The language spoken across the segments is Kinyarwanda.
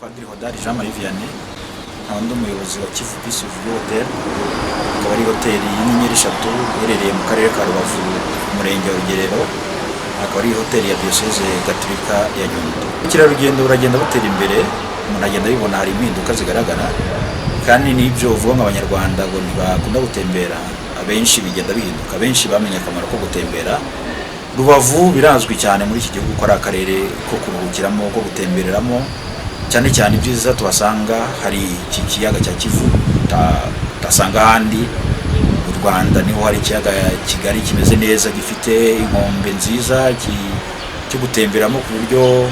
Padiri Hodari Jean Marie Vianney, nkaba ndi umuyobozi wa Kivu Peace View Hotel, akaba ari hoteli y'inyenyeri eshatu iherereye mu karere ka Rubavu, umurenge wa Rugerero, akaba ari hoteli ya Diyoseze Gatolika ya Nyundo. Ubukerarugendo buragenda butera imbere, umuntu agenda abibona, hari impinduka zigaragara. Kandi n'ibyo uvuga ngo Abanyarwanda ngo ntibakunda gutembera, abenshi bigenda bihinduka, abenshi bamenye akamaro ko gutembera. Rubavu birazwi cyane muri iki gihugu ko ari akarere ko kuruhukiramo, ko gutembereramo. Cyane cyane ibyiza tuhasanga, hari iki kiyaga cya Kivu utasanga ahandi mu Rwanda. Niho hari ikiyaga kigari, kimeze neza, gifite inkombe nziza cyo gutemberamo ku buryo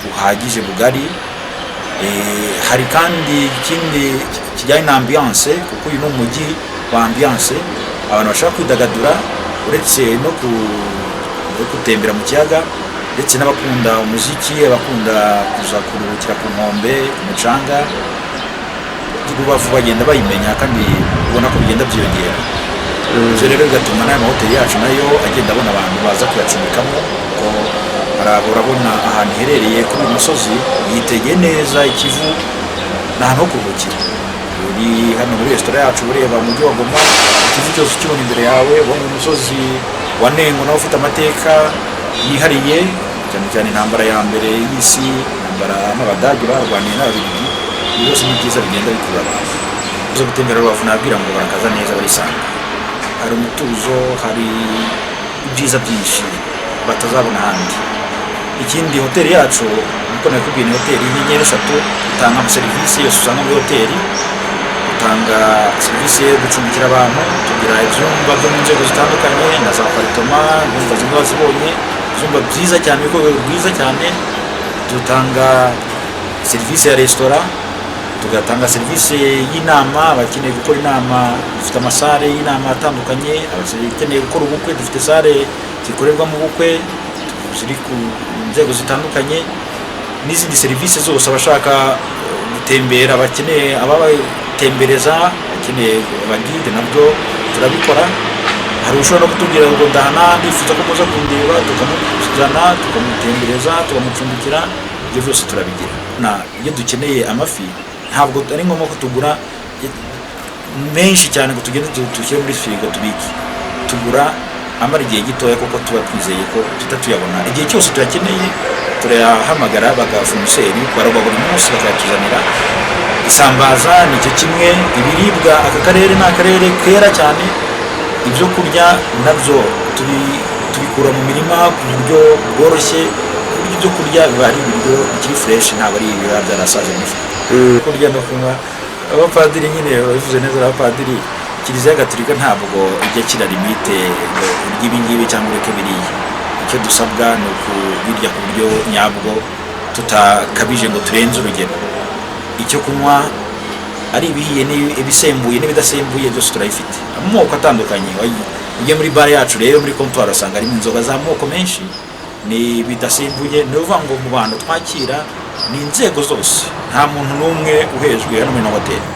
buhagije, bugari. Hari kandi ikindi kijyanye na ambiance, kuko uyu ni umujyi wa ambiance, abantu bashaka kwidagadura uretse no gutembera mu kiyaga, ndetse n'abakunda umuziki, abakunda kuza kuruhukira ku nkombe, ku mucanga. Rubavu bagenda bayimenya kandi ubona ko bigenda byiyongera. Ibyo rero bigatuma n'aya mahoteli yacu nayo agenda abona abantu baza kuyacumbikamo, kuko urabona ahantu iherereye kuri uyu musozi yitegeye neza Ikivu, ni ahantu ho kuruhukira. Uri hano muri resitora yacu, ureba umujyi wa Goma, Ikivu cyose ukibona imbere yawe, ubona umusozi wa Nengo nawe ufite amateka yihariye, cyane cyane intambara ya mbere y'isi, intambara n'Abadage barwaniye n'Ababiligi. Ibi byose ni byiza bigenda bikurura abantu. Zo gutembera Rubavu, nabwira ngo barakaza neza, barisanga, hari umutuzo, hari ibyiza byinshi batazabona ahandi. Ikindi, hoteli yacu, nkuko nakubwiye, ni hoteli y'inyenyeri eshatu. Itanga amaserivisi yose usanga muri hoteli. Dutanga serivisi yo gucumbikira abantu, tugira ibyumba byo mu nzego zitandukanye na za appartement, ibyumba zimwe wazibonye, ibyumba byiza cyane, biri ku rwego rwiza cyane. Dutanga serivisi ya resitora, tugatanga serivisi y'inama. Abakeneye gukora inama, dufite amasalle y'inama atandukanye. Abakeneye gukora ubukwe, dufite salle zikorerwamo ubukwe ziri ku nzego zitandukanye, n'izindi serivisi zose. Abashaka gutembera, bakeneye ababatembereza, bakeneye abaguide, nabyo turabikora. Hari ushobora no kutubwira ngo ndahana, ndifuza ko muza kundeba, tukamuzana, tukamutembereza, tukamucumbikira. Ibyo byose turabigira. Na iyo dukeneye amafi, ntabwo ari ngombwa ko tugura menshi cyane ngo tugende dushyire muri firigo tubike. Tugura amara igihe gitoya, kuko tuba twizeye ko tuhita tuyabona igihe cyose tuyakeneye. Turayahamagara bagafournisseur baroba buri munsi, bakayatuzanira. Isambaza ni icyo kimwe. Ibiribwa, aka karere ni akarere kera cyane. Ibyo kurya nabyo tubikura mu mirima ku buryo bworoshye, ku buryo ibyo kurya biba ari ibiryo bikiri fresh, ntabwo ari ibiba byarasaje muri firigo. Kurya no kunywa, abapadiri nyine babivuze neza. Abapadiri, Kiliziya Gatolika ntabwo ijya kira limite ngo urye ibi ngibi cyangwa ureke biriya. Icyo dusabwa ni ukubirya ku buryo nyabwo, tutakabije ngo turenze urugero. Icyo kunywa, ari ibihiye n'ibisembuye n'ibidasembuye, byose turabifite, amoko atandukanye. Ugiye muri bar yacu rero, muri comptoir, usanga harimo inzoga z'amoko menshi n'ibidasembuye. Ni ukuvuga ngo mu bantu twakira ni inzego zose, nta muntu n'umwe uhejwe hano muri ino hoteli.